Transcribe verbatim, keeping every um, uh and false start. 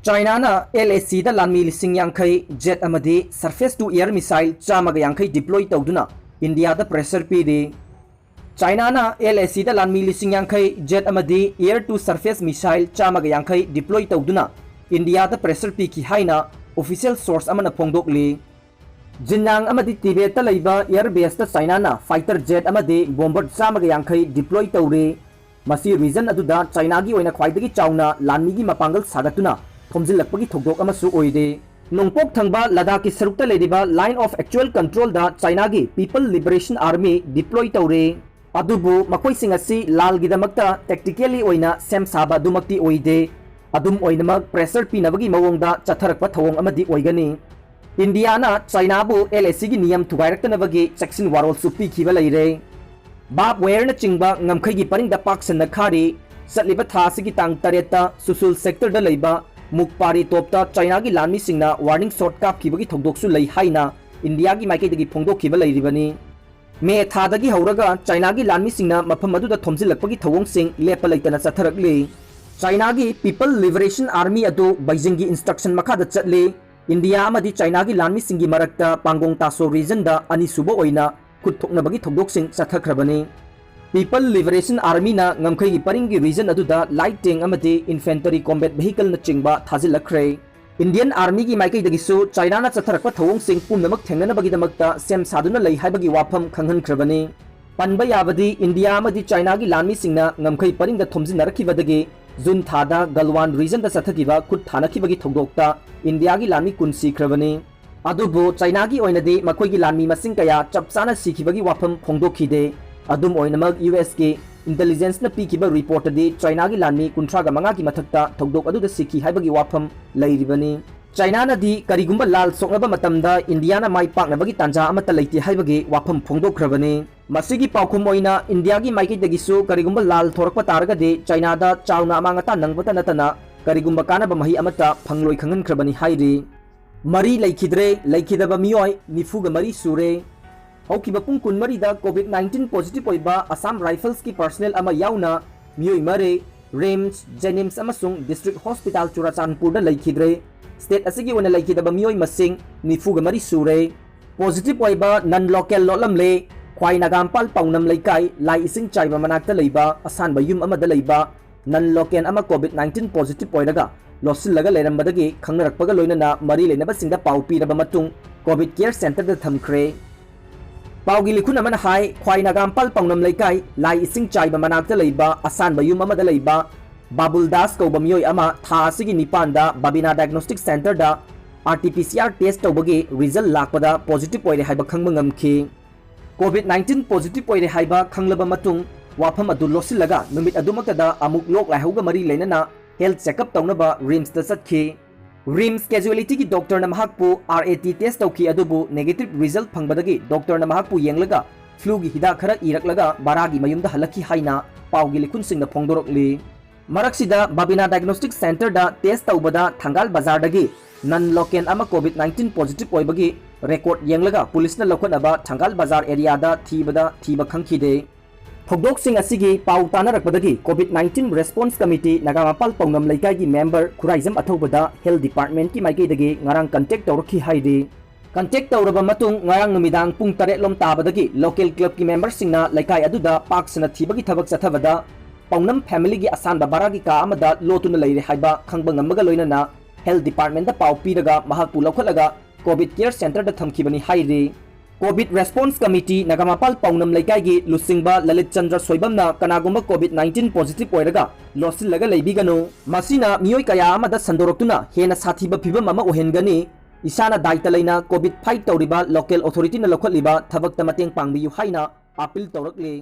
ꯆꯥꯏꯅꯥꯅ L A ꯁꯤꯗ ꯂꯥꯟꯃꯤ ꯂꯤꯁꯤꯡ ꯌꯥꯡꯈꯩ, ꯖꯦꯠ ꯑꯃꯗꯤ surface to air missile ꯆꯥꯝꯃꯒ ꯌꯥꯡꯈꯩ deploy ꯇꯧꯗꯨꯅ ꯏꯟꯗꯤꯌꯥꯗ pressure ꯄꯤꯔꯤ꯫ ꯆꯥꯏꯅꯥꯅ ꯑꯦꯜ ꯑꯦ ꯁꯤꯗ ꯂꯥꯟꯃꯤ ꯂꯤꯁꯤꯡ ꯌꯥꯡꯈꯩ, ꯖꯦꯠ ꯑꯃꯗꯤ air to surface missile ꯆꯥꯝꯃꯒ ꯌꯥꯡꯈꯩ deploy ꯇꯧꯗꯨꯅ ꯏꯟꯗꯤꯌꯥꯗ pressure ꯄꯤꯈꯤ ꯍꯥꯏꯅ official source ꯑꯃꯅ ꯐꯣꯡꯗꯣꯛꯂꯤ꯫ ꯖꯤꯟꯌꯥꯡ ꯑꯃꯗꯤ ꯇꯤꯕꯦꯠꯇ ꯂꯩꯕ air baseꯇ ꯆꯥꯏꯅꯥꯅ fighter jet ꯑꯃꯗꯤ bomber ꯆꯥꯝꯃꯒ ꯌꯥꯡꯈꯩ deploy ꯇꯧꯔꯤ꯫ ꯃꯁꯤ region ꯑꯗꯨꯗ ꯆꯥꯏꯅꯥꯒꯤ ꯑꯣꯏꯅ ꯈ꯭ꯋꯥꯏꯗꯒꯤ ꯆꯥꯎꯅ ꯂꯥꯟꯃꯤꯒꯤ ꯃꯄꯥꯡꯒꯜ ꯁꯥꯒꯠꯇꯨꯅ ꯊꯣꯝꯖꯤꯜꯂꯛꯄꯒꯤ ꯊꯧꯗꯣꯛ ꯑꯃꯁꯨ ꯑꯣꯏꯔꯦ꯫ ꯅꯣꯡꯄꯣꯛ ꯊꯪꯕ ꯂꯗꯥꯈꯀꯤ ꯁꯔꯨꯛꯇ ꯂꯩꯔꯤꯕ Line of Actual Controlꯗ ꯆꯥꯏꯅꯥꯒꯤ People Liberation Army deploy ꯇꯧꯔꯦ꯫ ꯑꯗꯨꯕꯨ ꯃꯈꯣꯏꯁꯤꯡ ꯑꯁꯤ ꯂꯥꯜꯒꯤꯗꯃꯛꯇ tactically ꯑꯣꯏꯅ ꯁꯦꯝ ꯁꯥꯕ ꯑꯗꯨꯃꯛꯇꯤ ꯑꯣꯏꯗꯦ꯫ ꯑꯗꯨꯝ ꯑꯣꯏꯅꯃꯛ pressure ꯄꯤꯅꯕꯒꯤ ꯃꯑꯣꯡꯗ ꯆꯠꯊꯔꯛꯄ ꯊꯧꯑꯣꯡ ꯑꯃꯗꯤ ꯑꯣꯏꯒꯅꯤ꯫ ꯏꯟꯗꯤꯌꯥꯅ ꯆꯥꯏꯅꯥꯕꯨ ꯑꯦꯜ ꯑꯦ ꯁꯤꯒꯤ ꯅꯤꯌꯝ ꯊꯨꯒꯥꯏꯔꯛꯇꯅꯕꯒꯤ ꯆꯦꯛꯁꯤꯟ ꯋꯥꯔꯣꯜꯁꯨ ꯄꯤꯈꯤꯕ ꯂꯩꯔꯦ꯫ Barbed wireꯅꯆꯤꯡꯕ ꯉꯝꯈꯩꯒꯤ ꯄꯔꯤꯡꯗ ꯄꯥꯛ ꯁꯟꯅ ꯈꯥꯔꯤ꯫ ꯆꯠꯂꯤꯕ ꯊꯥ ꯑꯁꯤꯒꯤ ꯇꯥꯡ ꯇꯔꯦꯠꯇ ꯁꯨꯁꯨꯜ sectorꯗ ꯂꯩꯕ ꯃꯨꯛꯄꯥꯔꯤ ꯇꯣꯞꯇ ꯆꯥꯏꯅꯥꯒꯤ ꯂꯥꯟꯃꯤꯁꯤꯡꯅ warning shot ꯀꯥꯞꯈꯤꯕꯒꯤ ꯊꯧꯗꯣꯛꯁꯨ ꯂꯩ ꯍꯥꯏꯅ ꯏꯟꯗꯤꯌꯥꯒꯤ ꯃꯥꯏꯀꯩꯗꯒꯤ ꯐꯣꯡꯗꯣꯛꯈꯤꯕ ꯂꯩꯔꯤꯕꯅꯤ꯫ ꯃꯦ ꯊꯥꯗꯒꯤ ꯍꯧꯔꯒ ꯆꯥꯏꯅꯥꯒꯤ ꯂꯥꯟꯃꯤꯁꯤꯡꯅ ꯃꯐꯝ ꯑꯗꯨꯗ ꯊꯣꯝꯖꯤꯜꯂꯛꯄꯒꯤ ꯊꯧꯑꯣꯡꯁꯤꯡ ꯂꯦꯞꯄ ꯂꯩꯇꯅ ꯆꯠꯊꯔꯛꯂꯤ꯫ ꯆꯥꯏꯅꯥꯒꯤ People Liberation Army ꯑꯗꯨ ꯕꯩꯖꯤꯡꯒꯤ instruction ꯃꯈꯥꯗ ꯆꯠꯂꯤ꯫ ꯏꯟꯗꯤꯌꯥ ꯑꯃꯗꯤ ꯆꯥꯏꯅꯥꯒꯤ ꯂꯥꯟꯃꯤꯁꯤꯡꯒꯤ ꯃꯔꯛꯇ ꯄꯥꯡꯒꯣꯡ ꯇꯥꯁꯣ regionꯗ ꯑꯅꯤꯁꯨꯕ ꯑꯣꯏꯅ ꯈꯨꯠ ꯊꯣꯛꯅꯕꯒꯤ ꯊꯧꯗꯣꯛꯁꯤꯡ ꯆꯠꯊꯈ꯭ꯔꯕꯅꯤ꯫ People Liberation Armyꯅ ꯉꯝꯈꯩꯒꯤ ꯄꯔꯤꯡꯒꯤ region ꯑꯗꯨꯗ light tank ꯑꯃꯗꯤ infantry combat vehicleꯅꯆꯤꯡꯕ ꯊꯥꯖꯤꯜꯂꯛꯈ꯭ꯔꯦ꯫ Indian Armyꯒꯤ ꯃꯥꯏꯀꯩꯗꯒꯤꯁꯨ ꯆꯥꯏꯅꯥꯅ ꯆꯠꯊꯔꯛꯄ ꯊꯧꯑꯣꯡꯁꯤꯡ ꯄꯨꯝꯅꯃꯛ ꯊꯦꯡꯅꯅꯕꯒꯤꯗꯃꯛꯇ ꯁꯦꯝ ꯁꯥꯗꯨꯅ ꯂꯩ ꯍꯥꯏꯕꯒꯤ ꯋꯥꯐꯝ ꯈꯪꯍꯟꯈ꯭ꯔꯕꯅꯤ꯫ ꯄꯟꯕ ꯌꯥꯕꯗꯤ ꯏꯟꯗꯤꯌꯥ ꯑꯃꯗꯤ ꯆꯥꯏꯅꯥꯒꯤ ꯂꯥꯟꯃꯤꯁꯤꯡꯅ ꯉꯝꯈꯩ ꯄꯔꯤꯡꯗ ꯊꯣꯝꯖꯤꯟꯅꯔꯛꯈꯤꯕꯗꯒꯤ ꯖꯨꯟ ꯊꯥꯗ ꯒꯜꯋꯥꯟ regionꯗ ꯆꯠꯊꯈꯤꯕ ꯈꯨꯠ ꯊꯥꯅꯈꯤꯕꯒꯤ ꯊꯧꯗꯣꯛꯇ ꯏꯟꯗꯤꯌꯥꯒꯤ ꯂꯥꯟꯃꯤ ꯀꯨꯟ ꯁꯤꯈ꯭ꯔꯕꯅꯤ꯫ ꯑꯗꯨꯕꯨ ꯆꯥꯏꯅꯥꯒꯤ ꯑꯣꯏꯅꯗꯤ ꯃꯈꯣꯏꯒꯤ ꯂꯥꯟꯃꯤ ꯃꯁꯤꯡ ꯀꯌꯥ ꯆꯞ ꯆꯥꯅ ꯁꯤꯈꯤꯕꯒꯤ ꯋꯥꯐꯝ ꯐꯣꯡꯗꯣꯛꯈꯤꯗꯦ꯫ ꯑꯗꯨꯝ ꯑꯣꯏꯅꯃꯛ ꯌꯨ ꯑꯦꯁꯀꯤ intelligenceꯅ ꯄꯤꯈꯤꯕ reportꯇꯗꯤ ꯆꯥꯏꯅꯥꯒꯤ ꯂꯥꯟꯃꯤ ꯀꯨꯟꯊ꯭ꯔꯥꯒ ꯃꯉꯥꯒꯤ ꯃꯊꯛꯇ ꯊꯧꯗꯣꯛ ꯑꯗꯨꯗ ꯁꯤꯈꯤ ꯍꯥꯏꯕꯒꯤ ꯋꯥꯐꯝ ꯂꯩꯔꯤꯕꯅꯤ꯫ ꯆꯥꯏꯅꯥꯅꯗꯤ ꯀꯔꯤꯒꯨꯝꯕ ꯂꯥꯜ ꯁꯣꯛꯅꯕ ꯃꯇꯝꯗ ꯏꯟꯗꯤꯌꯥꯅ ꯃꯥꯏ ꯄꯥꯛꯅꯕꯒꯤ ꯇꯥꯟꯖꯥ ꯑꯃꯠꯇ ꯂꯩꯇꯦ ꯍꯥꯏꯕꯒꯤ ꯋꯥꯐꯝ ꯐꯣꯡꯗꯣꯛꯈ꯭ꯔꯕꯅꯤ꯫ ꯃꯁꯤꯒꯤ ꯄꯥꯎꯈꯨꯝ ꯑꯣꯏꯅ ꯏꯟꯗꯤꯌꯥꯒꯤ ꯃꯥꯏꯀꯩꯗꯒꯤꯁꯨ ꯀꯔꯤꯒꯨꯝꯕ ꯂꯥꯜ ꯊꯣꯔꯛꯄ ꯇꯥꯔꯒꯗꯤ ꯆꯥꯏꯅꯥꯗ ꯆꯥꯎꯅ ꯑꯃꯥꯡ ꯑꯇꯥ ꯅꯪꯕꯇ ꯅꯠꯇꯅ ꯀꯔꯤꯒꯨꯝꯕ ꯀꯥꯟꯅꯕ ꯃꯍꯩ ꯑꯃꯠꯇ ꯐꯪꯂꯣꯏ ꯈꯪꯍꯟꯈ꯭ꯔꯕꯅꯤ ꯍꯥꯏꯔꯤ꯫ ꯃꯔꯤ ꯂꯩꯈꯤꯗ꯭ꯔꯦ, ꯂꯩꯈꯤꯗꯕ ꯃꯤꯑꯣꯏ ꯅꯤꯐꯨꯒ ꯃꯔꯤ ꯁꯨꯔꯦ꯫ ꯍꯧꯈꯤꯕ ꯄꯨꯡ ꯀꯨꯟꯃꯔꯤꯗ COVID nineteen positive ꯑꯣꯏꯕ Assam Riflesꯀꯤ personnel ꯑꯃ ꯌꯥꯎꯅ ꯃꯤꯑꯣꯏ ꯃꯔꯤ, ꯔꯤꯝꯁ, ꯖꯦꯅꯤꯝꯁ ꯑꯃꯁꯨꯡ ꯗꯤꯁꯇ꯭ꯔꯤꯛ ꯍꯣꯁꯄꯤꯇꯥꯜ ꯆꯨꯔꯥꯆꯥꯟꯄꯨꯔꯗ ꯂꯩꯈꯤꯗ꯭ꯔꯦ꯫ ꯁ꯭ꯇꯦꯠ ꯑꯁꯤꯒꯤ ꯑꯣꯏꯅ ꯂꯩꯈꯤꯗꯕ ꯃꯤꯑꯣꯏ ꯃꯁꯤꯡ ꯅꯤꯐꯨꯒ ꯃꯔꯤ ꯁꯨꯔꯦ꯫ ꯄꯣꯖꯤꯇꯤꯚ ꯑꯣꯏꯕ ꯅꯟ ꯂꯣꯀꯦꯜ ꯂꯣꯠꯂꯝꯂꯦ꯫ ꯈ꯭ꯋꯥꯏ ꯅꯥꯒꯥꯝꯄꯥꯜ ꯄꯥꯎꯅꯝ ꯂꯩꯀꯥꯏ ꯂꯥꯏ ꯏꯁꯤꯡ ꯆꯥꯏꯕ ꯃꯅꯥꯛꯇ ꯂꯩꯕ ꯑꯁꯥꯟꯕ ꯌꯨꯝ ꯑꯃꯗ ꯂꯩꯕ ꯅꯟ ꯂꯣꯀꯦꯜ ꯑꯃ ꯀꯣꯚꯤꯗ ꯅꯥꯏꯟꯇꯤꯟ ꯄꯣꯖꯤꯇꯤꯚ ꯑꯣꯏꯔꯒ ꯂꯣꯠꯁꯤꯜꯂꯒ ꯂꯩꯔꯝꯕꯗꯒꯤ ꯈꯪꯅꯔꯛꯄꯒ ꯂꯣꯏꯅꯅ ꯃꯔꯤ ꯂꯩꯅꯕꯁꯤꯡꯗ ꯄꯥꯎ ꯄꯤꯔꯕ ꯃꯇꯨꯡ ꯀꯣꯚꯤꯗ ꯀꯦꯌꯔ ꯁꯦꯟꯇꯔꯗ ꯊꯝꯈ꯭ꯔꯦ꯫ ꯄꯥꯎꯒꯤ ꯂꯤꯈꯨꯟ ꯑꯃꯅ ꯍꯥꯏ, ꯈ꯭ꯋꯥꯏ ꯅꯥꯒꯥꯝꯄꯥꯜ ꯄꯥꯎꯅꯝ ꯂꯩꯀꯥꯏ ꯂꯥꯏ ꯏꯁꯤꯡ ꯆꯥꯏꯕ ꯃꯅꯥꯛꯇ ꯂꯩꯕ ꯑꯁꯥꯟꯕ ꯌꯨꯝ ꯑꯃꯗ ꯂꯩꯕ ꯕꯥꯕꯨꯜ ꯗꯥꯁ ꯀꯧꯕ ꯃꯤꯑꯣꯏ ꯑꯃ ꯊꯥ ꯑꯁꯤꯒꯤ ꯅꯤꯄꯥꯟꯗ ꯕꯥꯕꯤꯅꯥ ꯗꯥꯏꯒꯅꯣꯁꯇꯤꯛ ꯁꯦꯟꯇꯔꯗ R T P C R test ꯇꯧꯕꯒꯤ ꯔꯤꯖꯜ ꯂꯥꯛꯄꯗ ꯄꯣꯖꯤꯇꯤꯚ ꯑꯣꯏꯔꯦ ꯍꯥꯏꯕ ꯈꯪꯕ ꯉꯝꯈꯤ꯫ ꯀꯣꯚꯤꯗ ꯅꯥꯏꯟꯇꯤꯟ ꯄꯣꯖꯤꯇꯤꯚ ꯑꯣꯏꯔꯦ ꯍꯥꯏꯕ ꯈꯪꯂꯕ ꯃꯇꯨꯡ ꯋꯥꯐꯝ ꯑꯗꯨ ꯂꯣꯠꯁꯤꯜꯂꯒ ꯅꯨꯃꯤꯠ ꯑꯗꯨꯃꯛꯇꯗ ꯑꯃꯨꯛ ꯂꯣꯛ ꯂꯥꯏꯍꯧꯒ ꯃꯔꯤ ꯂꯩꯅꯅ ꯍꯦꯜꯊ ꯆꯦꯛꯑꯞ ꯇꯧꯅꯕ ꯔꯤꯝꯁꯇ ꯆꯠꯈꯤ꯫ ꯔꯤꯝꯁ ꯀꯦꯖꯨꯑꯦꯂꯤꯇꯤꯒꯤ ꯗꯣꯛꯇꯔꯅ ꯃꯍꯥꯛꯄꯨ ꯑꯥꯔ ꯑꯦ ꯇꯤ ꯇꯦꯁ ꯇꯧꯈꯤ, ꯑꯗꯨꯕꯨ ꯅꯦꯒꯦꯇꯤꯚ ꯔꯤꯖꯜ ꯐꯪꯕꯗꯒꯤ ꯗꯣꯛꯇꯔꯅ ꯃꯍꯥꯛꯄꯨ ꯌꯦꯡꯂꯒ ꯐ꯭ꯂꯨꯒꯤ ꯍꯤꯗꯥꯛ ꯈꯔ ꯏꯔꯛꯂꯒ ꯕꯔꯥꯒꯤ ꯃꯌꯨꯝꯗ ꯍꯜꯂꯛꯈꯤ ꯍꯥꯏꯅ ꯄꯥꯎꯒꯤ ꯂꯤꯈꯨꯟꯁꯤꯡꯅ ꯐꯣꯡꯗꯣꯔꯛꯂꯤ꯫ ꯃꯔꯛꯁꯤꯗ ꯕꯥꯕꯤꯅꯥ ꯗꯥꯏꯒꯅꯣꯁꯇꯤꯛ ꯁꯦꯟꯇꯔꯗ ꯇꯦꯁ ꯇꯧꯕꯗ ꯊꯪꯒꯥꯜ ꯕꯖꯥꯔꯗꯒꯤ ꯅꯟ ꯂꯣꯀꯦꯜ ꯑꯃ ꯀꯣꯚꯤꯗ ꯅꯥꯏꯟꯇꯤꯟ ꯄꯣꯖꯤꯇꯤꯚ ꯑꯣꯏꯕꯒꯤ ꯔꯦꯀꯣꯔꯗ ꯌꯦꯡꯂꯒ ꯄꯨꯂꯤꯁꯅ ꯂꯧꯈꯠꯅꯕ ꯊꯪꯒꯥꯜ ꯕꯖꯥꯔ ꯑꯦꯔꯤꯌꯥꯗ ꯊꯤꯕꯗ ꯊꯤꯕ ꯈꯪꯈꯤꯗꯦ꯫ ꯊꯧꯗꯣꯛꯁꯤꯡ ꯑꯁꯤꯒꯤ ꯄꯥꯎ ꯇꯥꯅꯔꯛꯄꯗꯒꯤ COVID nineteen response committee Nagampal ꯄꯥꯎꯅꯝ ꯂꯩꯀꯥꯏꯒꯤ ꯃꯦꯝꯕꯔ ꯈꯨꯔꯥꯏꯖꯝ ꯑꯊꯧꯕꯗ ꯍꯦꯜꯊ ꯗꯤꯄꯥꯔꯠꯃꯦꯟꯠꯀꯤ ꯃꯥꯏꯀꯩꯗꯒꯤ ꯉꯔꯥꯡ ꯀꯟꯇꯦꯛ ꯇꯧꯔꯛꯈꯤ ꯍꯥꯏꯔꯤ꯫ ꯀꯟꯇꯦꯛ ꯇꯧꯔꯕ ꯃꯇꯨꯡ ꯉꯔꯥꯡ ꯅꯨꯃꯤꯗꯥꯡ ꯄꯨꯡ ꯇꯔꯦꯠ ꯂꯣꯝ ꯇꯥꯕꯗꯒꯤ ꯂꯣꯀꯦꯜ ꯀ꯭ꯂꯕꯀꯤ ꯃꯦꯝꯕꯔꯁꯤꯡꯅ ꯂꯩꯀꯥꯏ ꯑꯗꯨꯗ ꯄꯥꯛ ꯁꯟꯅ ꯊꯤꯕꯒꯤ ꯊꯕꯛ ꯆꯠꯊꯕꯗ ꯄꯥꯎꯅꯝ ꯐꯦꯃꯤꯂꯤꯒꯤ ꯑꯁꯥꯟꯕ ꯕꯔꯥꯒꯤ ꯀꯥ ꯑꯃꯗ ꯂꯣꯠꯇꯨꯅ ꯂꯩꯔꯦ ꯍꯥꯏꯕ ꯈꯪꯕ ꯉꯝꯕꯒ ꯂꯣꯏꯅꯅ ꯍꯦꯜꯊ ꯗꯤꯄꯥꯔꯠꯃꯦꯟꯠꯇ ꯄꯥꯎ ꯄꯤꯔꯒ ꯃꯍꯥꯛꯄꯨ ꯂꯧꯈꯠꯂꯒ ꯀꯣꯚꯤꯗ ꯀꯦꯌꯔ ꯁꯦꯟꯇꯔꯗ ꯊꯝꯈꯤꯕꯅꯤ ꯍꯥꯏꯔꯤ꯫ ꯀꯣꯚꯤꯗ ꯔꯦꯁꯄꯣꯟꯁ ꯀꯃꯤꯇꯤ ꯅꯥꯒꯥꯃꯄꯥꯜ ꯄꯥꯎꯅꯝ ꯂꯩꯀꯥꯏꯒꯤ ꯂꯨꯆꯤꯡꯕ ꯂꯂꯤꯠ ꯆꯟꯗ꯭ꯔ ꯁꯣꯏꯕꯝꯅ ꯀꯅꯥꯒꯨꯝꯕ ꯀꯣꯚꯤꯗ ꯅꯥꯏꯟꯇꯤꯟ ꯄꯣꯖꯤꯇꯤꯚ ꯑꯣꯏꯔꯒ ꯂꯣꯠꯁꯤꯜꯂꯒ ꯂꯩꯕꯤꯒꯅꯨ, ꯃꯁꯤꯅ ꯃꯤꯑꯣꯏ ꯀꯌꯥ ꯑꯃꯗ ꯁꯟꯗꯣꯔꯛꯇꯨꯅ ꯍꯦꯟꯅ ꯁꯥꯊꯤꯕ ꯐꯤꯚꯝ ꯑꯃ ꯑꯣꯏꯍꯟꯒꯅꯤ꯫ ꯏꯁꯥꯅ ꯗꯥꯏꯇ ꯂꯩꯅ ꯀꯣꯚꯤꯗ ꯐꯥꯏꯠ ꯇꯧꯔꯤꯕ ꯂꯣꯀꯦꯜ ꯑꯣꯊꯣꯔꯤꯇꯤꯅ ꯂꯧꯈꯠꯂꯤꯕ ꯊꯕꯛꯇ ꯃꯇꯦꯡ ꯄꯥꯡꯕꯤꯌꯨ ꯍꯥꯏꯅ ꯑꯥꯄꯤꯜ ꯇꯧꯔꯛꯂꯤ꯫